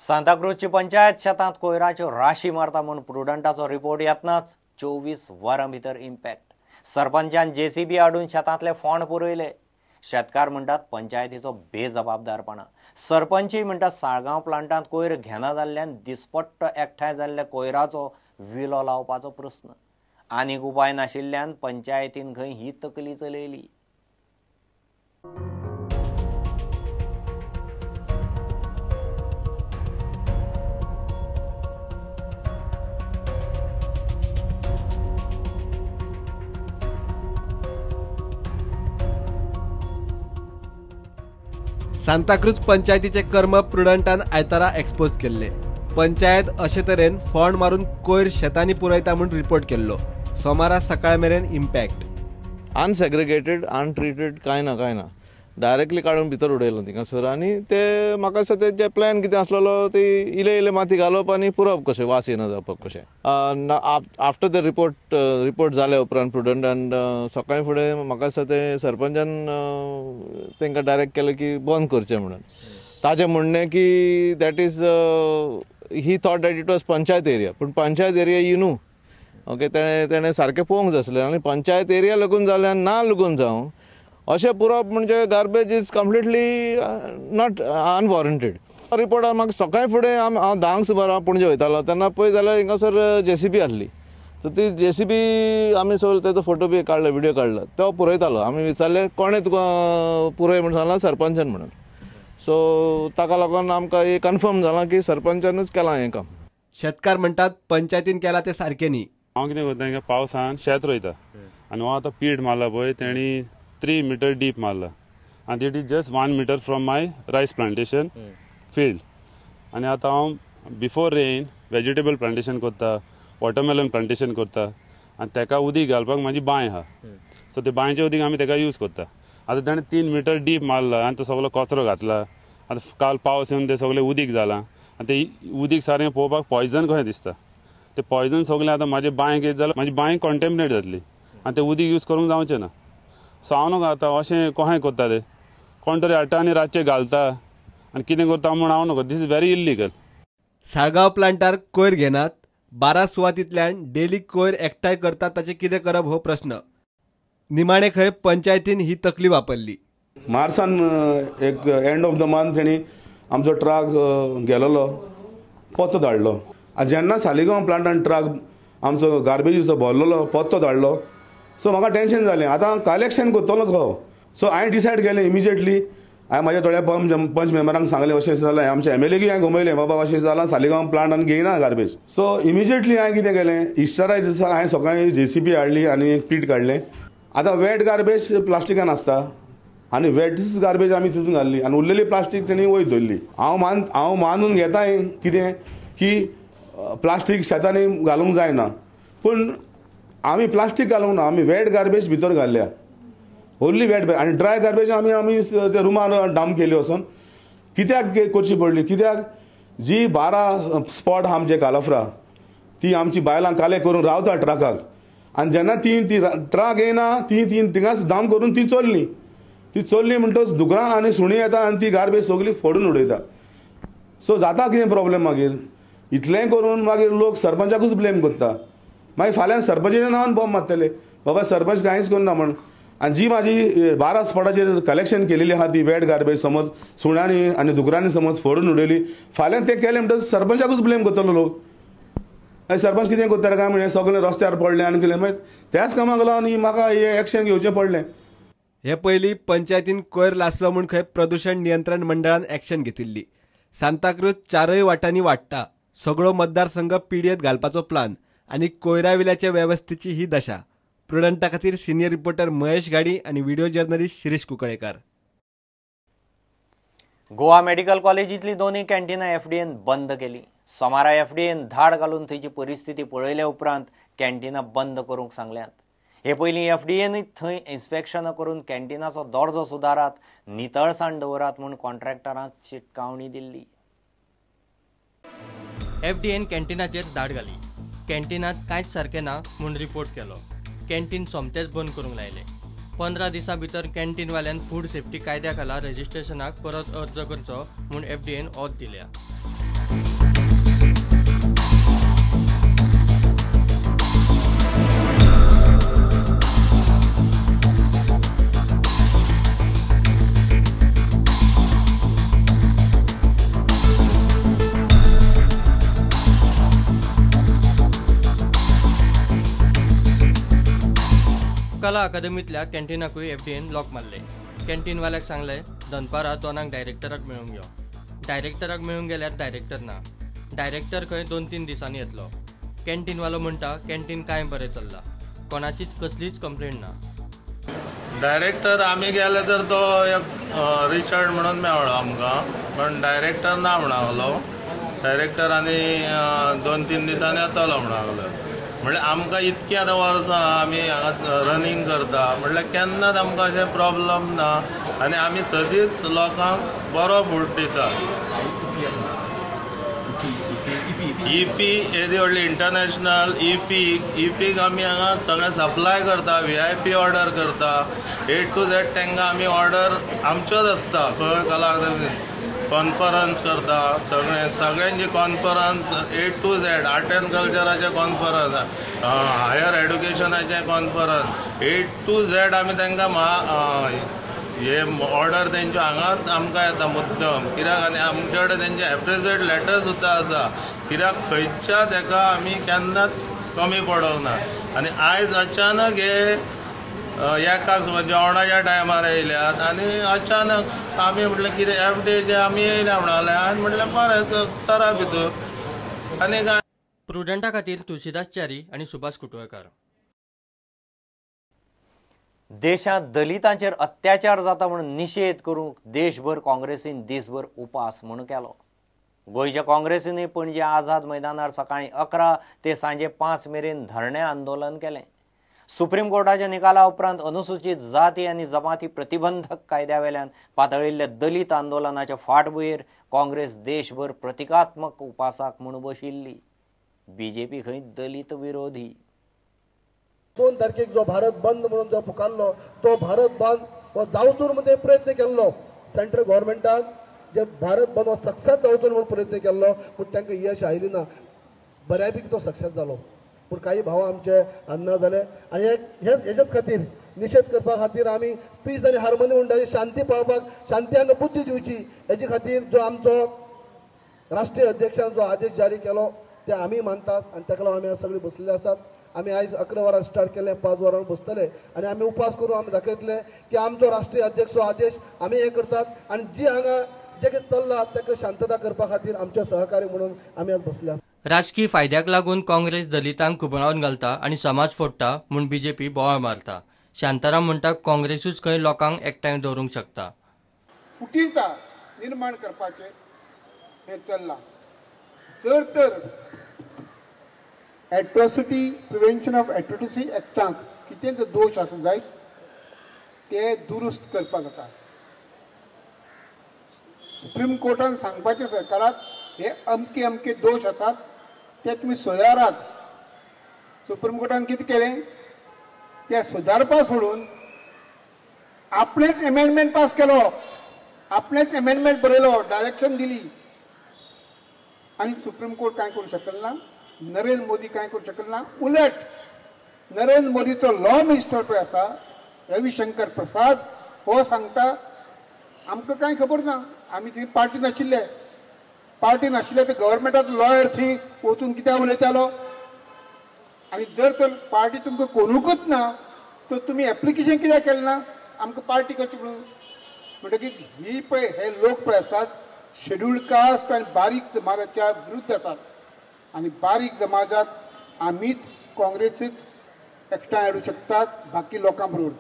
सांताक्रूजची पंचायत शेतांत कोयराच्यो राशी मारता म्हूण प्रुडंटाचो रिपोर्ट येतनाच 24 वरां भितर इम्पॅक्ट. सरपंचान जेसीबी हाडून शेतांतले फोंड पुरयले. शेतकार म्हणटात पंचायतीचो बेजबाबदारपणा. सरपंचूय म्हणटात साळगांव प्लांटांत कोयर घेना जाल्ल्यान दिसपट्टो एकठांय जाल्ल्या कोयराचो विलो लावपाचो प्रस्न. आनीक उपाय नाशिल्ल्यान पंचायतीन खंय ही तकली चलयली. सांताक्रूज पंचायतीचे कर्म प्रुडंटान आयतारा एक्सपोज केल्ले. पंचायत अशे तरेन फोंड मारून कोयर शेतांनी पुरयता म्हूण रिपोर्ट केल्लो. सोमारा सकाळ मेरेन इम्पॅक्ट. अनसेग्रिगेटेड, अनट्रिटेड कांय ना, कांय ना, डायरेक्टली काडून भितर उडयलो थिंगासर. आनी ते म्हाका दिसता तेंचे प्लॅन कितें आसलेलो ती इल्ले इल्ले माती घालप आनी पुरोवप कशें, वास येना जावपाक कशें. आफ्टर the report, report जाल्या उपरांत प्रुडंटान सकाळीं फुडें म्हाका दिसता ते सरपंचान तांकां डायरेक्ट केलें की बंद करचें म्हणून. ताचें म्हणणें की that is he thought that it was panchayat area, पूण पंचायत एरिया you न्हू. ओके, तेणें सारकें पळोवंक जाय आसलें. आनी पंचायत एरिया लागून जाल्यार ना लागून जावं अशें पुरोवप म्हणजे garbage is completely not unwarranted. Reporter म्हाका सकाळीं फुडें हांव 10 सुमार हांव पणजे वयतालो तेन्ना पळय जाल्यार हिंगासर जेसीबी आसली. सो ती जेसीबी आमी सगळे तेजो फोटो बी काडलो, विडियो काडलो, तो पुरयतालो. आमी विचारलें कोणें तुका पुरय म्हूण सांगलां, सरपंचान म्हणून. सो ताका लागून आमकां हें कन्फर्म जालां की सरपंचानूच केलां हें काम. शेतकार म्हणटात पंचायतीन केलां तें सारकें न्ही. हांव कितें करता, हिंगा पावसान शेत रोयता आनी हो आतां पीठ मारला पळय तेणी 3 मिटर डीप मारला आनी it is just 1 metre from my rice plantation field. आनी आतां हांव बिफोर रेन वेजिटेबल प्लांटेशन करता, वॉटरमेलन प्लांटेशन करता आनी तेका उदीक घालपाक म्हाजी बांय आहा. सो ते बांयचें उदीक आमी तेका यूज करता. आतां तेणें 3 मिटर डीप मारला आनी तो सगलो कचरो घातला. आतां काल पावस येवन तें सगळें उदीक जालां आनी तें उदीक सारकें पळोवपाक पॉयजन कशें दिसता. तें पॉयजन सगळें आतां म्हाजे बांयक येत जाल्यार म्हाजी बांय कॉन्टेमिनेट जातली आनी तें उदीक यूज करूंक जावचें ना. सो हांव न्हू आतां अशें कशें करता ते कोण तरी हाडटा आनी रातचें घालता आनी कितें करता म्हूण हांव न्हू. This is very illegal. Saligao प्लांटार कोयर घेनात, 12 सुवातींतल्यान डेली कोयर एकठांय करतात, ताचें कितें करप हो प्रस्न. निमाणे खंय पंचायतीन ही तकली वापरली. मार्सान एक एंड ऑफ the month तेणी आमचो ट्रक गेलेलो पोतो धाडलो. जेन्ना सालिगांव प्लांटान ट्रक आमचो गार्बेजीचो भरलेलो पोतो धाडलो. सो म्हाका टेंशन जालें आतां कलेक्शन करतलो खो. सो हांवें डिसायड केलें इमिजिएटली. हांवें म्हाज्या थोड्या पंच मेंबरांक सांगलें अशें जालें, आमच्या एमएलएकूय हांवें घुमयलें, बाबा अशें जालां सालिगांव प्लांटान घेयना गार्बेज. सो इमिजिएटली हांवें कितें केलें, इस्टरा दिसा हांवें सकाळीं जेसीबी हाडली आनी एक पीट काडलें. आतां वेट गार्बेज प्लास्टिकान आसता आनी वेटच गार्बेज आमी तितून घाल्ली आनी उरलेली प्लास्टीक तेणी वयर धरली. हांव मानून घेता कितें की प्लास्टीक शेतांनी घालूंक जायना, पूण आमी प्लास्टीक घालूंक ना, आमी वेट गार्बेज भितर घाल्ल्या, ओन्ली वेट. आनी ड्राय गार्बेज आमी आमी त्या रुमार डंप केली वचून. कित्याक करची पडली, कित्याक जी 12 स्पॉट आहा आमचे कालाफ्रा ती आमची बायलां काले करून रावता ट्रकाक आनी जेन्ना ती ती ट्रक येयना ती ती थिंगाच दाम करून ती चोरली. ती चोरली म्हणटकच दुकरां आनी सुणीं येता आनी ती गार्बेज सगळी फोडून उडयता. सो जाता कितें प्रॉब्लेम मागीर इतलें करून मागीर लोक सरपंचाकूच ब्लेम करता. मागीर फाल्यां सरपंचाच्या नांवान बॉम्ब मारतले, बाबा सरपंच कांयच करना म्हण. आनी जी म्हाजी 12 स्पॉटाचेर कलेक्शन केलेली आहा ती वेट गार्बेज समज सुण्यांनी आनी दुकरांनी समज फोडून उडयली, फाल्यां तें केलें म्हणटकच सरपंचाकूच ब्लेम करतलो लोक. आनी सरपंच कितें करता काय म्हणजे सगळें रस्त्यार पडलें आनी कितें, मागीर त्याच कामाक लागून म्हाका हें एक्शन घेवचें पडलें. हे पयलीं पंचायतीन कोयर लासलो म्हूण खंय प्रदूशण नियंत्रण मंडळान एक्शन घेतिल्ली. सांताक्रूज चारय वाटांनी वाडटा, सगळो मतदारसंघ पिडयेत घालपाचो प्लान आनी कोयराविल्याचे वेवस्थेची ही दशा. प्रुडंटा खातीर सिनियर रिपोर्टर महेश गाडी आनी video journalist Shirish Kunkalekar. Goa medical कॉलेजींतली दोनूय कॅन्टिनां एफडीएन बंद केली. सोमारा एफडीएन धाड घालून थंयची परिस्थिती पळयल्या उपरांत कॅन्टिनां बंद करूंक सांगल्यात. हे पयलीं एफडीएनूय थंय इन्स्पेक्शनां करून कॅन्टिनाचो दर्जो सुदारात, नितळसाण दवरात म्हूण कॉन्ट्रॅक्टरांक शिटकावणी दिल्ली. एफडीएन कॅन्टिनाचेर धाड घाली. कॅन्टिनांत कांयच सारकें ना म्हूण रिपोर्ट केलो. कॅन्टीन सोमतेंच बंद करूंक लायलें. 15 दिसां भितर कॅन्टीनवाल्यान फूड सेफ्टी कायद्या खाला रजिस्ट्रेशनाक परत अर्ज करचो म्हूण एफडीएन ऑद दिल्या. लोककला अकादमींतल्या कॅन्टीनाकूय एफडीएन लॉक मारले. कॅन्टीनवाल्याक सांगलें दनपारां 2 डायरेक्टराक मेळूंक यो. डायरेक्टराक मेळूंक गेल्यार डायरेक्टर ना. डायरेक्टर खंय 2-3 दिसांनी येतलो. कॅन्टीनवालो म्हणटा कॅन्टीन कांय बरें चल्लां, कोणाचीच कसलीच कंप्लेन ना. डायरेक्टर आमी गेले तर तो एक रिचर्ड म्हणून मेळ्ळो आमकां, पण डायरेक्टर ना म्हणलो. डायरेक्टर आनी 2-3 दिसांनी येतलो म्हणलो. म्हणल्यार आमकां इतकी आतां वर्सां आमी हांगा रनींग करता, म्हणल्यार केन्नाच आमकां अशें प्रॉब्लम ना आनी आमी सदींच लोकांक बरो फूड दिता. इफी येदी व्हडली इंटरनॅशनल इफी, इफीक आमी हांगा सगळें सप्लाय करता, VIP order करता, A to Z तांकां आमी ऑर्डर आमच्योच आसता. खंय कला कॉन्फरन्स करता, सगळें सगळ्यांची conference A to Z, art and कल्चराचें conference, higher एड्युकेशनाचें conference, A to Z आमी तांकां हे ऑर्डर तेंच्यो हांगाच आमकां येता मुद्दम. कित्याक आनी आमचे कडेन तेंचे एप्रिसिएट लेटर सुद्दां आसा. कित्याक खंयच्या तेका आमी केन्नाच कमी पडोंक ना. आनी आयज अचानक हे एकाक जेवणाच्या टायमार येयल्यात आनी अचानक आमी म्हटलें कितें एफडीएचे आमी येयल्या म्हणलें आनी म्हटलें बरें चरा भितर आनी काय. प्रुडंटा खातीर तुळशीदास च्यारी आनी सुभाष कुटवळकार. देशांत दलितांचेर अत्याचार जाता म्हणून निशेध करूंक देशभर काँग्रेसीन दीसभर उपास म्हूण केलो. गोंयच्या काँग्रेसीनूय पणजे आझाद मैदानार सकाळीं 11 ते सांजे 5 मेरेन धरणें आंदोलन केलें. सुप्रीम कोर्टाच्या निकाला उपरांत अनुसूचित जाती आनी जमाती प्रतिबंधक कायद्या वेल्यान पातळिल्ल्या दलित आंदोलनाच्या फाटभुंयेर काँग्रेस देशभर प्रतिकात्मक उपासाक म्हूण बशिल्ली. बीजेपी खंय दलित विरोधी. 2 तारखेक जो भारत बंद म्हणून जो पुकारलो तो भारत बंद हो जावचो म्हणून ते प्रयत्न केल्लो. सेंट्रल गव्हर्मेंटान जे भारत बंद हो सक्सेस जावचो म्हणून प्रयत्न केल्लो, पूण तांकां यश आयली ना. बऱ्यापैकी तो सक्सेस जालो, पूण काही भाव आमचे अन्ना जाले. आनी हेच्याच खातीर निशेध करपा खातीर आमी पीस आनी हार्मोनी म्हणटा, शांती पाळपाक, शांती हांगा बुद्धी दिवची हेजे खातीर जो आमचो राष्ट्रीय अध्यक्षान जो आदेश जारी केलो ते आमी मानतात आनी ताका लागून आमी आज सगळीं बसलेले आसात. आमी आयज 11 वरां स्टार्ट केलें, 5 वरां बसतले आनी आमी उपास करून आमी दाखयतले की आमचो राष्ट्रीय अध्यक्ष आदेश आमी हें करतात आनी जी हांगा जे कितें चल्लां ताका शांतता करपा खातीर आमचे सहकार्य म्हणून आमी आज बसले आसात. राजकी फायद्याक लागून काँग्रेस दलितांक खुबळावन घालता आनी समाज फोडटा म्हूण बीजेपी बोवाळ मारता. शांताराम म्हणटा काँग्रेसूच खंय लोकांक एकठांय दवरूंक शकता. फुटीरता निर्माण करपाचें हें चल्लां. जर तर एट्रोसिटी प्रिवेन्शन ऑफ एट्रोसिटी एक्टांक कितें जर दोश आसूं जायत ते दुरुस्त करपाक जाता. सुप्रीम कोर्टान सांगपाचें सरकाराक हे अमके अमके दोश आसात ते तुमी सुदारात. सुप्रीम कोर्टान कितें केलें, ते सुदारपा सोडून आपणेच एमेंडमेंट पास केलो, आपणेच एमेंडमेंट बरयलो, डायरेक्शन दिली आनी सुप्रीम कोर्ट कांय करूं शकल ना, नरेंद्र मोदी कांय करूं शकल ना. उलट नरेंद्र मोदीचो लॉ मिनिस्टर पळय आसा रविशंकर प्रसाद, हो सांगता आमकां कांय खबर ना, आमी थंय पार्टी नाशिल्ले, पार्टी नाशिल्ले ते गव्हर्मेंटाचो लॉयर थंय वचून कित्याक उलयतालो. आनी जर तर पार्टी तुमकां करूंकच ना तर तुमी एप्लिकेशन कित्याक केलें ना आमकां पार्टी करची म्हणून. म्हणटकीच ही पळय हे लोक पळय आसात शेड्युल्ड कास्ट आनी बारीक जमाजाच्या विरुद्ध आसात आनी बारीक जमाजाक आमीच काँग्रेसीच एकठांय हाडूं शकतात बाकी लोकां बरोबर.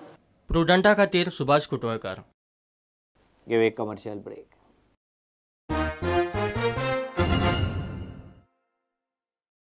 प्रुडंटा खातीर सुभाष कुटवळकार. घेवया एक कमर्शियल ब्रेक.